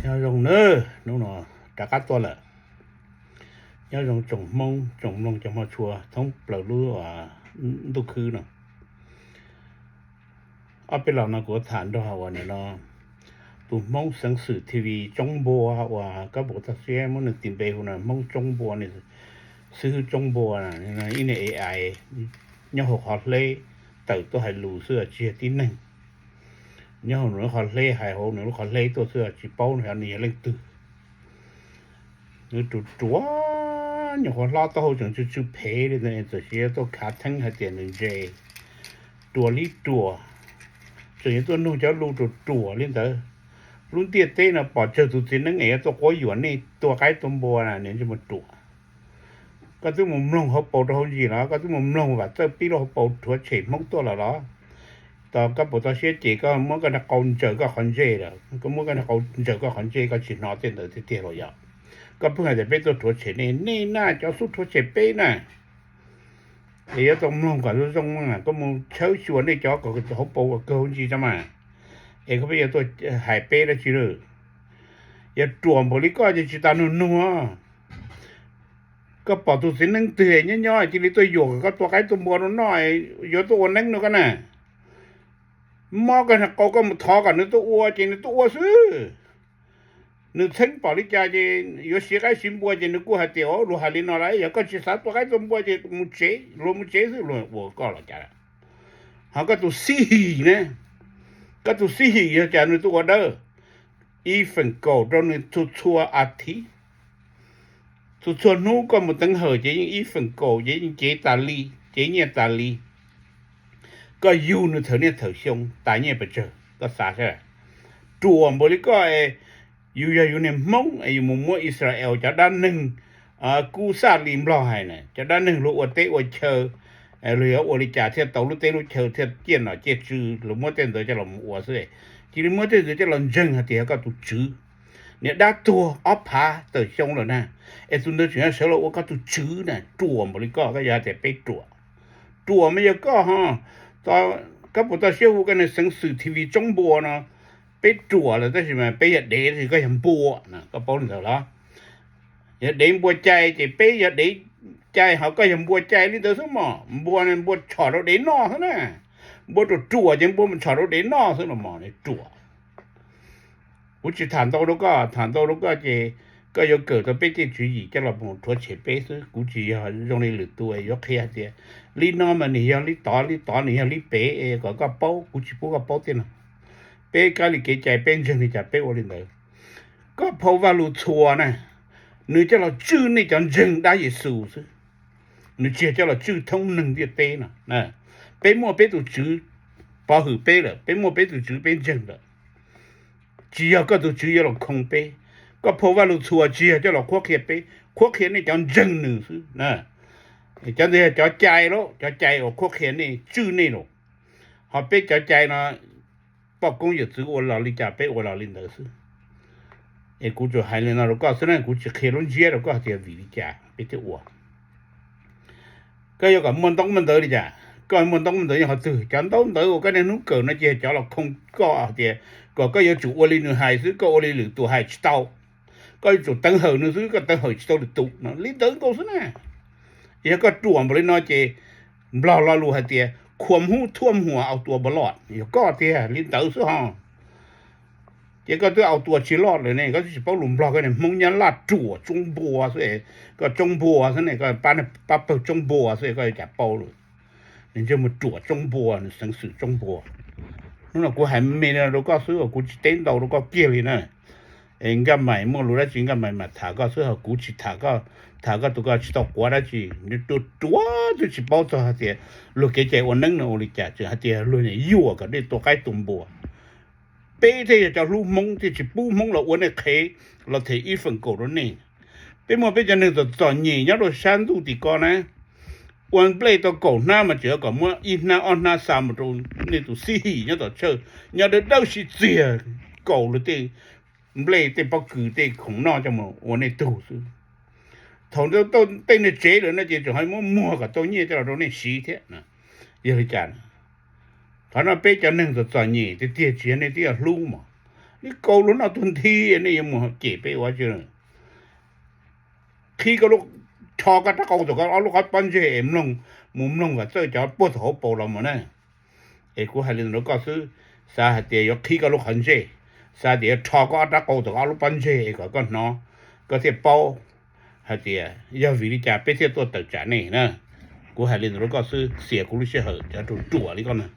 Nyob zoo nawb, hnub no rov qab tuaj lawm. Nyob zoo tsoom Hmoob tsoom mloog cov Hmoob tshua thoob plaws lub ntuj khwb no. Ob peb los no kuv tham nrog uas nim no tus Hmoob Xeev Xwm T V Tsoob Npua uas kab pus tag siab muab nws tis npe hu no, Hmoob Tsoob Npua, nws xib hwb Tsoob Npua, ib niag A I nyob hauv qhov hleb tawm tuaj hais lus xwb tsis yog tib neeg. Nyob hauv nws lub qhov hleb, hais hauv nws lub qhov hleb tuaj xwb, tsis paub nws yog leej twg. Nws ruam ruam, nyuam qhuav hlob taub hau tseem tsw tsw phev li ntawd, txawm sis tuaj khav theeb hais tias nws ntse, ruam li ruam. Tseem yuav tuaj nug cov lus ruam ruam li ntawd. Lub ntiaj teb no pom tsawg tus txiv neeb es yuav tuaj quab yuam nej tua qaib tua npua na, niag ntsej muag ruam. Koj twb mus mloog hauv paus rau hauv ntsis los, koj twb mus mloog Vam Txawj pib lub hauv paus rhuav tshem Hmoob tuaj los los? Tos koj puas tau siab ces koj muab koj niag qau ntsaws koj qhov ntsej lawm, koj muab koj niag qau ntsaws koj qhov ntsej, koj tsis hnov tej ntawd tiag tiag los yog? Koj pheej hais tias peb tuaj rhuav tshem nej, nej na cov xub rhuav tshem peb na. Es yuav tau mloog kom zoo zoo, koj mus tshawb xyuas nej cov kom hauv paus kom kawg hauv ntsis tso mas. Es koj pheej yuav tuaj hais peb dab tsi lawm? Yog ruam npaum li koj ces tsis tas nug nug. Koj pom tus txiv neeb twg nyob nyob cia li tuaj yuam kom koj tua qaib tua npua rau noj, yuav tuaj ua neeb no koj na. Mob koj niag qau, koj mus thov kom nws tuaj ua ces nws tuaj ua xwb. Nws txheeb pom li cas ces yuav siv qaib siv npua ces nws kuj hais tias luag hais li no lawm, yog koj tsis xav tua qaib tua npua ces mus tsev, luag mus tsev xwb, luag ua koj los cas. Ho koj tus xib him ne, koj tus xib him yog cas nws tuaj ua dawb? Ib feem kaum rau nws txhua txhua a thiv. Txhua txhua hnub koj mus teev hawm ces yeej ib feem kaum, ces yeej cev tas li, cev nyiaj tas li. Koj yug nws thawm niaj thawm xyoo tas nyiaj pes tsawg, koj xav saib. Ruam npaum li koj, yus yog yus niag Hmoob es yus mus muab Israel cov dab neeg kub xaj li Nplog hais na, cov dab neeg luag ua teb ua chaw, luag yuav ua li cas thiaj tau lub teb lub chaw thiaj ciaj nom ciaj tswv, luag muab tej ntawd coj los mus ua xwb. Cia li muab tej ntawd coj los ntseeg hais tias yog koj tus tswv. Niag dab tuag ob phav tawm xyoo lawm na, es tus ntawd tseem yuav sawv los ua koj tus tswv na, ruam npaum li koj, koj yuav hais tias peb ruam? Ruam mas yog koj ho. Koj puas tau siab hu koj niag Xeev Xwm T V Tsoob Npua no? Peb ruam lawm tab sis mas peb yog dev, tab sis koj yog npua, koj paub li ntawd los? Yog dev npua cai ces peb yog dev cai, ho koj yog npua cai li ntawd xwb mos. Npua, npua tshom rau dev noj xwb na. Npua ruam ruam ces npua mus tshom rau dev noj xwb los mos, ruam. Kuv tsis tham ntau rau koj, tham ntau rau koj ces koj yuav kawm tau peb tej tswv yim coj los mus rhuav tshem peb xwb. Kuv tsis yog zoo li lwm tus yuav qhia hais tias li no mas nws yog li tod, li tod nws yog li pem es kom koj paub, kuv tsis pub koj paub tej no. Peb kab li kev cai peb ntseeg li cas peb ua li ntawd. Koj phau Vaj Lug Txhua na, nws coj los tswj nej cov ntseeg dab Yexus xwb, nws tsis yog coj los tswj thoob neeg ntiaj teb no. Peb muaj peb tus tswv pov hwm peb lawm, peb muaj peb tus tswv peb ntseeg lawm. Tsis yog koj tus tswv yuav los khoo peb. Koj phau Vaj Lug Txhua tsis yog coj los qhuab qhia peb, qhuab qhia nej cov ntseeg nws xwb. Cov ntawd yog cov cai lauj, cov cai uas qhuab qhia nej, tswj nej lauj. Ho peb cov cai no, poj koob yawm txwv ua los li cas peb ua los li ntawd xwb. Es kuv tsuas hais li no rau koj xwb na, kuv tsis qhia lub ntsiab rau koj tias vim li cas peb thiaj ua. Koj yuav kom muaj ntaub muaj ntawv li cas? Koj muaj ntaub muaj ntawv nyob qhov twg? Cov ntaub ntawv uas koj niaj hnub kawm no ces yog cov los khoo koj hais tias kom koj yuav tsum ua li nws hais xwb, koj ua li lwm tus hais tsis tau. Koj yuav tsum teev hawm nws xwb, koj teev hawm tsis tau lwm tus no, li ntawd nkaus xwb na. Yog koj ruam npaum li no ces Nplog lo lus hais tias khuam hub thuam huam au tua npa loj, yog koj tiag li ntawd xwb ho. Ces koj twb au tua tsis loj lawm ne, koj twb tsis paub lus Nplog, koj niag Hmoob Nyab Laj ruam tsoob npua xwb, koj tsoob npua xwb ne, koj pab pawg tsoob npua xwb, koj yuav cas paub lawm. Nws ntsej muag ruam tsoob npua, nws xeev xwm tsoob npua. Hnub no kuv hais me me rau koj xwb, kuv tsis teb ntau rau koj kiag li na. Es Nkaj Maim muaj lus dab tsi Nkaj Maim mam tham koj xwb, ho kuv tsis tham koj, tham koj tus koj tsis tau quav dab tsi. Ruam ruam twb tsis paub txog hais tias luag kev cai ua neeb no ua li cas, tseem hais tias luag niam yuam kom nej tua qaib tua npua. Peb thiaj yog cov hlub Hmoob thiaj tsis pub Hmoob los ua nej qhev, los them ib feem kaum rau nej. Peb muaj peb cov neeg txom txom nyem nyob rau sab ntuj tim ko na, ua nplej tau kaum hnab mas tseem kom muab ib hnab ob hnab xa mus rau nej tus xib him nyob tom church, nyob dawb dawb sib txiag kaum lawv tej nplej tej pob kws tej khoom noj coj mus ua nej tug xwb. Thaum tej neeg tsev lawm no ces tseem ho muab muag kom tau nyiaj coj los rau nej siv thiab. Yog li cas? Qhov no peb cov neeg txom txom nyem tiag tiag tsis yog nej twb yuav hlub mos. Neb kaus lub noj tuag nthi, nej yuav mus cem peb ua tsi? Qhib koj lub, rho koj rab qau thaum koj ob lub qhov pob ntseg es mloog, mus mloog Vam Txawj cov puag thaum hauv paus los mus na. Es kuv hais li ntawd rau koj xwb, xav hais tias yuav qhib koj lub qhov ntsej, xav tias yuav rho koj ob rab qau thaum koj ob lub pob ntseg es kom koj hnov, koj thiaj paub hais tias yog vim li cas peb thiaj tuaj tawm tsam nej na. Kuv hais li ntawd rau koj xwb, xiam kuv lub sij hawm cov ruam ruam li koj na.